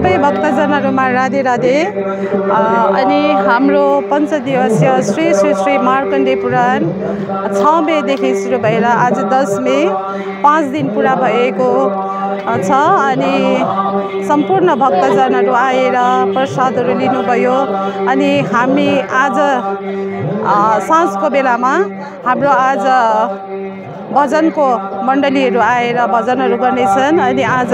सबै भक्तजनहरूमा राधे राधे। अनि हाम्रो पञ्चदिवसीय श्री श्री श्री मार्कण्डेय पुराण 6 मेदेखि सुरु भएर आज 10 मे 5 दिन पुरा भएको छ। अनि सम्पूर्ण भक्तजनहरू आएर प्रसादहरू लिनुभयो। अनि हामी आज साँझको बेलामा हाम्रो आज भजनको मण्डलीहरू आएर भजनहरू गर्नेछन्। अनि आज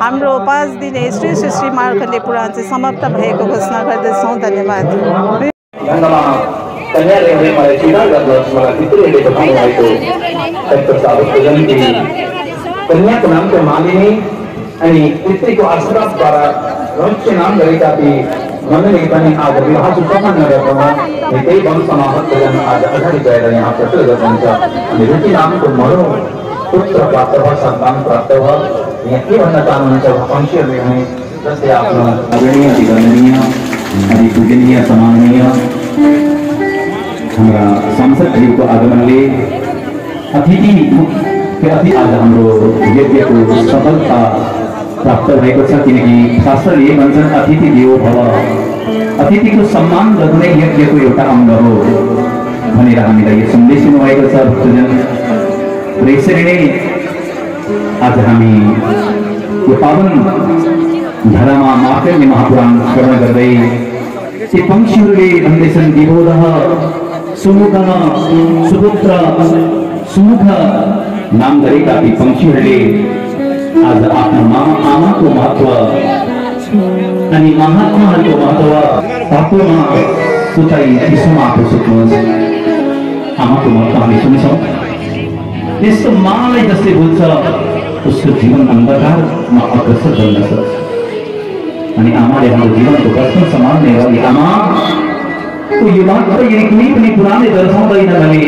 हाम्रो 5 दिने श्री श्री श्री मार्कण्डेय पुराण चाहिँ समाप्त भएको घोषणा गर्दछौँ। धन्यवाद। कन्याको नाम चाहिँ मालिनी अनि पितृको आशीर्वादद्वारा रहस्य नाम गरेका ती मनले पनि आज विवाह सम्पन्न गरेकोमा त्यही वंशमा भक्तजन आज अगाडि गएर यहाँ प्रस्तुत गर्नुहुन्छ। अनि रुचि नामको मरो पुत्र प्राप्त भयो, सन्तान प्राप्त भयो। यहाँ के भन्न चाहनुहुन्छ वंशीहरूले भने जस्तै आफ्नो अग्रणीय विगणनीय अनि पूजनीय सम्माननीय हाम्रा सांसदहरूको आगमनले अति आज हाम्रो यज्ञको सफलता प्राप्त भएको छ। किनकि शास्त्रले भन्छन् अतिथि देवो भव, अतिथिको सम्मान गर्नु नै यज्ञको एउटा अङ्ग हो भनेर हामीलाई यो सन्देश दिनुभएको छ भक्तजन। र यसरी नै आज हामी यो पावन धरामा मार्कण्डेय महापुराण श्रवण गर्दै ती पंक्षीहरूले भन्दैछन् दिवोदः सुमुखः सुपुत्र सुमुख नाम गरेका ती पंक्षीहरूले आज आफ्नो आमाको महत्व अनि महात्माहरूको महत्व तत्त्वमा उचाइ विश्वमा आफू सुत्नुहोस्। आमाको महत्व हामी सुन्छौँ। यस्तो मालाई जसले बुझ्छ उसको जीवन अन्धकारमा अग्रसर बन्न सक्छ। अनि आमाले हाम्रो जीवनको प्रश्न सम्हाल्ने वाली आमाको यो मात्र यदि कुनै पनि पुराणले दर्शाउँदैन भने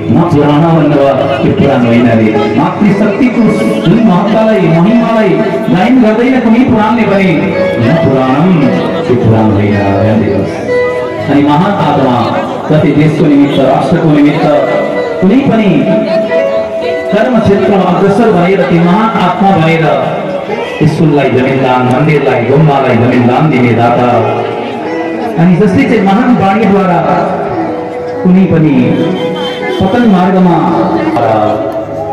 न पुराण भन्नुभयो त्यो पुराण होइन रे। मातृशक्तिको जुन महत्त्वलाई महिमालाई गायन गर्दैन कुनै पुराणले पनि न पुराणम त्यो पुराण होइन। अनि महान आत्मा जति देशको निमित्त राष्ट्रको निमित्त कुनै पनि कर्म क्षेत्रमा अग्रसर भएर ती महान आत्मा भएर स्कुललाई जमिन दान, मन्दिरलाई गुम्बालाई जमिन दान दिने दाता। अनि जसले चाहिँ महान वाणीद्वारा कुनै पनि पतन मार्गमा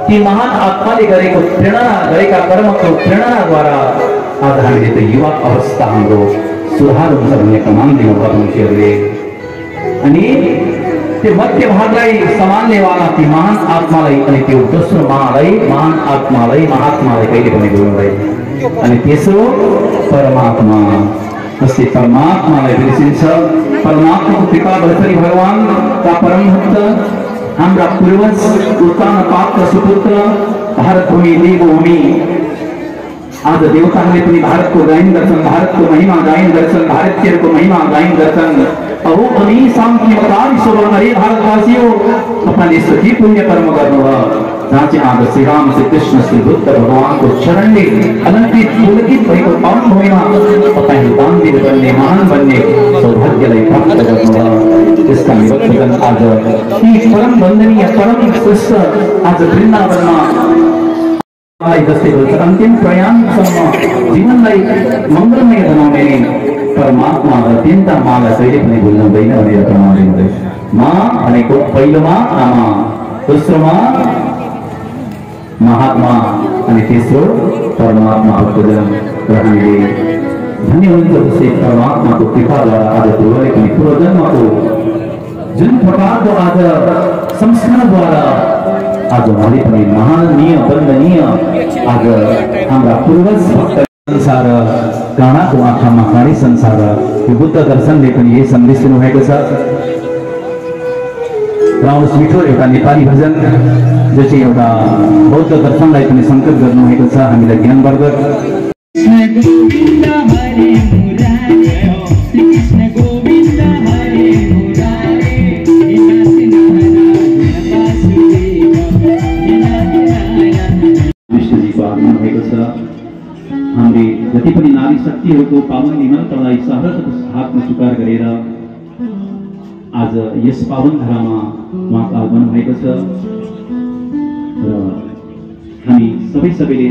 ती महान आत्माले गरेको प्रेरणा गरेका कर्मको प्रेरणाद्वारा आज हामीले त युवा अवस्था हाम्रो सुधार हुन्छ भन्ने प्रमाण दिनुभयो मान्छेहरूले। अनि त्यो मध्य भागलाई सम्हाल्नेवाला ती महान आत्मालाई अनि त्यो दोस्रो महान आत्मालाई महात्मालाई कहिले पनि भुल्नुहुँदैन। अनि तेस्रो परमात्मा, जसले परमात्मालाई बिर्सिन्छ। परमात्माको कृपा भएपछि भगवानका परम भक्त हाम्रा पूर्वज उत्तान पात्र सुपुत्र भारत भूमि देवभूमि आज देवताहरूले पनि भारतको गायन गर्छन्, भारतको महिमा गायन गर्छन्, भारतीयहरूको महिमा गायन गर्छन्। अहो अनि शान्तिमतारी सोभन हरे भारतवासीहरू, तपाईँले यस्तो के पुण्य कर्म गर्नुभयो जहाँ चाहिँ आज श्री राम श्री कृष्ण श्री बुद्ध भगवानको चरणले अलङ्कृत पुलकित भएको पावन भूमिमा तपाईँले दान दिनुपर्ने महान बन्ने सौभाग्यलाई प्राप्त गर्नुभयो। त्यसका भक्तजन आज ती परम वन्दनीय परम श्रेष्ठ आज वृन्दावनमा जस्तै बोल्छ अन्तिम प्रयाणसम्म जीवनलाई मङ्गलमय बनाउने परमात्मा र तिनवटा मालाई कहिले पनि भुल्नु हुँदैन भनेर प्रमाण दिँदैछ। माँ भनेको पहिलोमा आमा, दोस्रोमा महात्मा अनि तेस्रो परमात्मा भक्तजन। र हामीले धन्य हुन्छ जस्तै परमात्माको कृपाद्वारा आज पूर्वले पनि पूर्वजन्मको जुन प्रकारको आज संस्कारद्वारा आज उहाँले पनि महानीय वन्दनीय आज हाम्रा पूर्वज भक्त संसार काँडाको आँखामा काँडे संसार यो बुद्ध दर्शनले पनि यही सन्देश दिनुभएको छ। र मिठो एउटा नेपाली भजन जो चाहिँ एउटा बौद्ध दर्शनलाई पनि सङ्केत गर्नुभएको छ हामीलाई ज्ञानवर्धक। हामीले जति पनि नारी शक्तिहरूको पावन निमन्त्रलाई सहरको हातमा स्वीकार गरेर आज यस पावन धारामा उहाँको आगमन भएको छ। र हामी सबैले